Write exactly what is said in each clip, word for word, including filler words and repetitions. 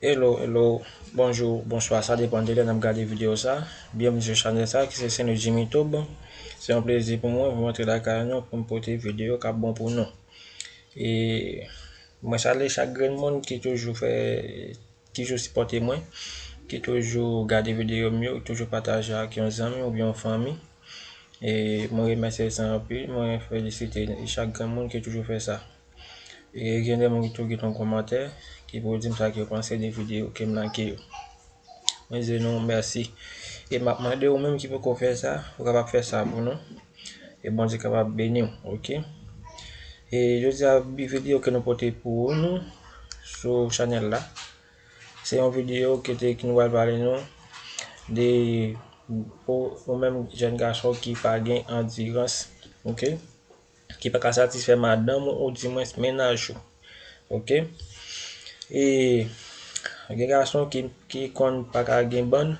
Hello, hello, bonjou, bonswa, sa depann de lè n ap gade videyo sa. Byenveni sou chanèl sa ki se Saint Louis Jimmy Tube. Se yon plezi pou mwen pou m antre lakay nou pou m pote videyo k ap bon pou nou. E mwen salye chak grenn moun ki toujou fè, ki toujou sipòte mwen, ki toujou gade videyo m yo, ki toujou pataje ak yon zanmi oubyen yon fanmi. E mwen remèsye sa anpil, mwen felisite chak grenn moun ki toujou fè sa. E gen de moun ki tou kite yon kòmantè ki pou di m sa ke yo panse de videyo ke m like yo. Mwen di nou mèsi. E m ap mande ou menm ki poko fè sa, ou kapab fè sa pou nou. E Bondye kapab beni w, oke? E jodi a, bi videyo ke nou pote pou nou sou chanèl la, se yon videyo ki te, ki nou pral pale nou de ou, ou menm jèn gason ki pa gen andirans, oke? Ki pa ka satisfè madanm ou, ou dimwens mennaj ou. Oke? E gen gason ki, ki konn pa ka gen bann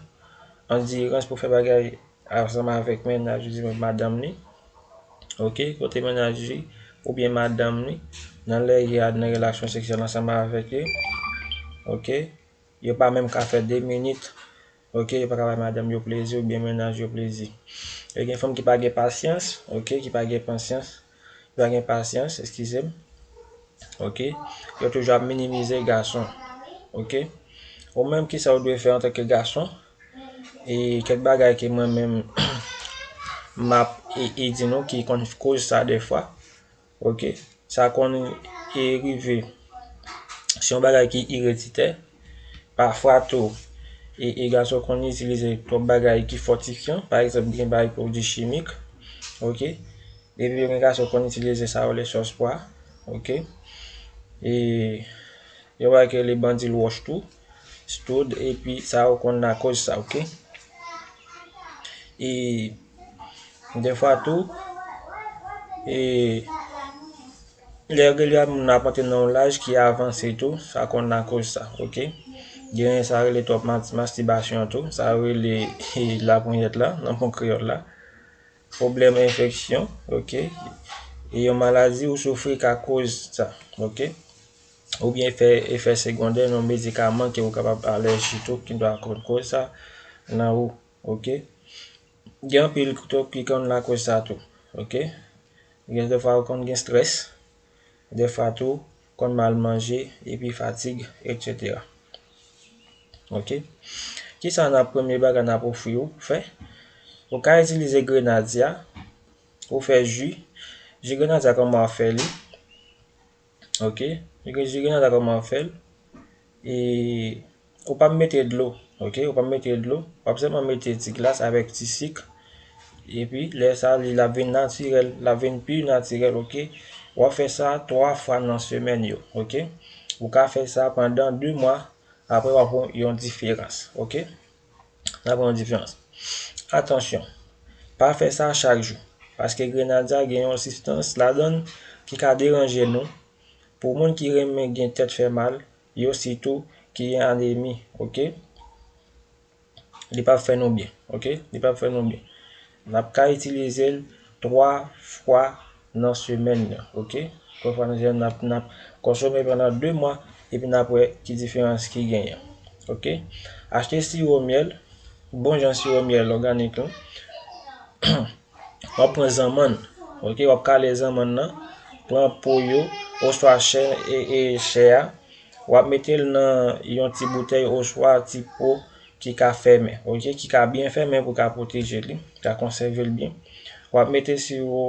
andirans pou fè bagay ansanm avèk mennaj li, madanm li. Oke? Kote mennaj li oubyen madanm li, nan lè y a nan relasyon seksyèl ansanm avèk li, oke? Yo pa menm ka fè de minit, oke? Yo pa ka bay madanm yo plezi oubyen mennaj yo plezi. Yo gen fanm ki pa gen pasyans, oke? Ki pa gen pasyans, ki pa gen pasyans, eskize m. Oke? Yo toujou ap minimize gason, oke? Ou menm, kisa ou dwe fè antanke gason? E kèk bagay ke mwen menm m ap e, e di nou ki konn koz sa defwa, oke? Sa konn e rive, se yon bagay ki ereditè. Pafwa tou, e, e gason konn itilize twòp bagay ki fòtifyan, pa egzanp, gen bagay pwodui chimik, oke? Epi gen gason konn itilize sa yo rele sòspwa, oke? E yo wè ke li bandi lwòch tou, stoud, epi sa yo konn lakoz sa, oke? E defwa tou, e lè rele a moun ap antre nan yon laj ki avanse tou, sa konn lakoz sa, oke? Gen sa rele twòp mas-, mastibasyon tou, sa rele laponyèt la, nan pon kreyòl la. Pwoblèm enfeksyon, oke? E yon maladi ou soufri ka koz sa, oke? Oubyen efè, efè segondè nan medikaman ke ou kapab alèji tou, ki dwa konn koz sa nan ou, oke? Gen anpil tou ki konn lakoz sa tou, oke? Gen defwa ou konn gen strès, defwa tou konn mal manje, epi fatig, etsetera. Oke? Kisa n ap, premye bagay n ap ofri w fè? Ou ka itilize grenadya, ou fè ji. Ji grenadya, kòman w ap fè li? Oke? Ji grenadya, kòman w ap fè l? E ou p ap mete dlo, oke? Ou p ap mete dlo. W ap sèlman mete ti glas avèk ti sik. Epi, lè sa, li, l ap vin natirèl, l ap vin pi natirèl, oke? W ap fè sa twa fwa nan semèn yo, oke? Ou ka fè sa pandan de mwa, apre w ap wè yon diferans, oke? N ap wè yon diferans. Atansyon, pa fè sa chak jou, paske grenadya gen yon sibstans ladan l ki ka deranje nou. Pou moun ki renmen gen tèt fè mal, yo sitou ki gen anemi, oke? Li p ap fè nou byen, oke? Li p ap fè nou byen. N ap ka itilize l twa fwa nan semèn nan, oke? Twa fwa nan semèn, n ap, n ap konsome pandan de mwa, epi n ap wè ki diferans ki genyen, oke? Achte siwo myèl, bon jan siwo myèl òganik la. W ap pran zanmann, oke? W ap kale zanmann nan, pran po yo, oswa chè, e, e, chè a. W ap mete l nan yon ti boutèy oswa ti po ki ka fèmen, oke? Ki ka byen fèmen pou ka pwoteje li, ka konsève l byen. W ap mete siwo,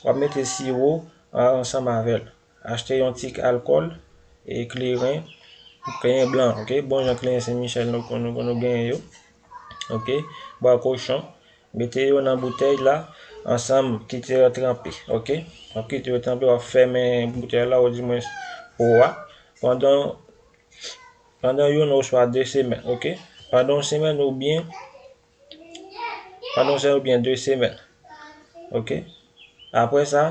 w ap mete siwo a, ansanm avè l. Achte yon ti alkòl, e kleren, kleren blan, oke? Bon jan kleren Sen Michèl nou, nou, nou genyen yo, oke? Bwa kochon, mete yo nan boutèy la, ansanm, kite yo tranpe, oke? W ap kite yo tranpe, w ap fèmen boutèy la, ou dimwens po a, pandan, pandan youn oswa de semèn, oke? Pandan yon semèn oubyen, pandan yon semèn oubyen de semèn, oke? Apre sa,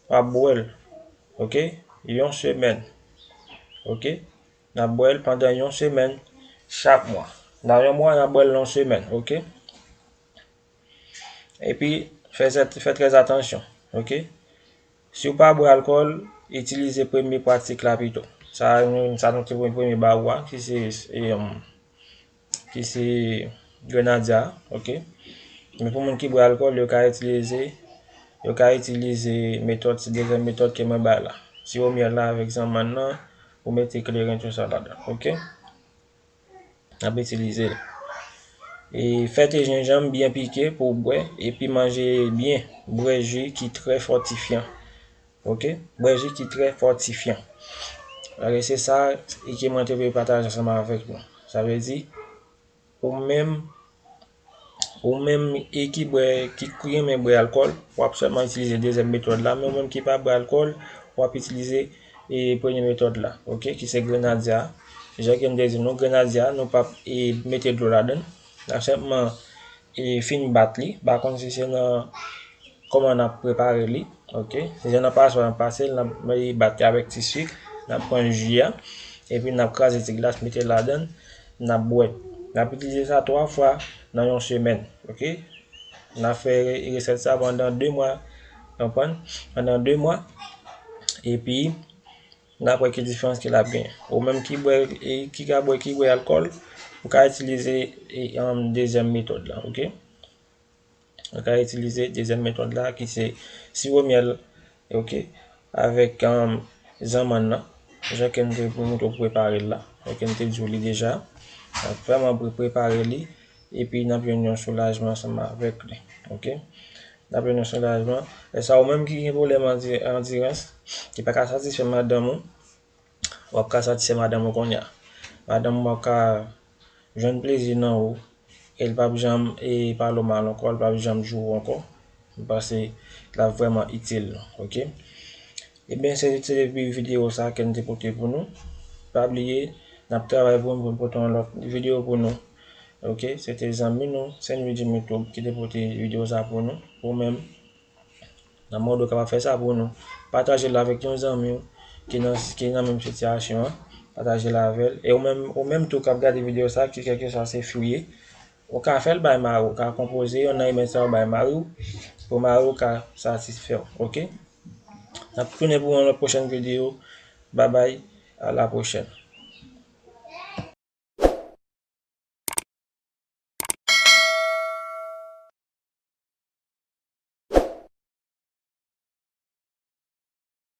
w ap bwè l, oke? Yon semèn, oke? N ap bwè l pandan yon semèn chak mwa. Nan yon mwa, n ap bwè l yon semèn, oke? Epi, fè, fè trè atansyon, oke? Si w pa bwè alkòl, itilize premye pratik la pito. Sa nou, sa nou te premye, premye ba ou a, ki se, e, um, ki se grenadya, ok? Men pou moun ki bwè alkòl, yo ka itilize, yo ka itilize metòd, se dezyèm metòd ke mwen bay la. Siwo myèl la avèk zanmann nan, ou mete kleren tou sa ladan, ok? N ap itilize l. E fète jenjanm byen pike pou w bwè, epi manje byen. Bwè ji ki trè fòtifyan. Ok? Bwè ji ki trè fòtifyan. Alò, se sa e ke mwen te vle pataje ansanm avèk nou. Sa vle di, ou menm, ou menm e ki bwè, ki, ki renmen bwè alkòl, w ap sèlman itilize dezyèm metòd la, men ou menm ki pa bwè alkòl, w ap itilize e premye metòd la, ok, ki se grenadya. Jan ke m te di nou, grenadya, nou p ap e mete dlo ladan l. N ap senpman e fin bat li. Pa konn si se nan kòman n ap prepare li, ok. Se jan nan paswa n ap pase l, n ap e bat li avèk ti sik, n ap pran ji a, epi n ap kraze ti glas, mete ladan l, n ap bwè. N ap itilize sa twa fwa nan yon semèn, ok. N ap fè resèt sa pandan de mwa, konprann? Pandan de mwa, epi n ap wè ki diferans ke l ap genyen. Ou menm ki bwè, e, ki ka bwè, ki bwè alkòl, ou ka itilize e, um, dezyèm metòd la, ok? Ou ka itilize dezyèm metòd la, ki se siwo myèl, ok, avèk, um, zanmann nan, jan ke m te montre w prepare l la, jan ke m te di w li deja. N ap vrèman pre-, prepare li, epi n ap jwenn yon soulajman ansanm avèk li, ok? N ap jwenn yon soulajman. E sa, ou menm ki gen pwoblèm andi-, andirans, ki pa ka satisfè madanm ou, w ap ka satisfè madanm ou kounye a. Madanm ou ap ka jwenn plezi nan ou, e l p ap janm e pale w mal ankò, l p ap janm joure w ankò. M panse l ap vrèman itil nou, ok? Ebyen, se, se te videyo sa ke n te pote pou nou. Pa bliye, n ap travay pou nou, pou n pote yon lòt videyo pou nou. Ok, se te zanmi nou, Saint Louis Jimmy Tube, ki te pote videyo sa pou nou. Ou menm, nan mòd ou kapab fè sa pou nou. Pataje l avèk yon zanmi w ki nan, ki nan menm sitiyasyon an. Pataje l avè l. E ou menm, ou menm tou k ap gade videyo sa, ki kèlkeswa se fi w ye, ou ka fè l bay mari w, ou ka konpoze yon nan imèl sa yo bay mari w, pou mari w ka satisfè w, ok? N ap tounen pou yon lòt pwochèn videyo. Babay, a la pwochèn.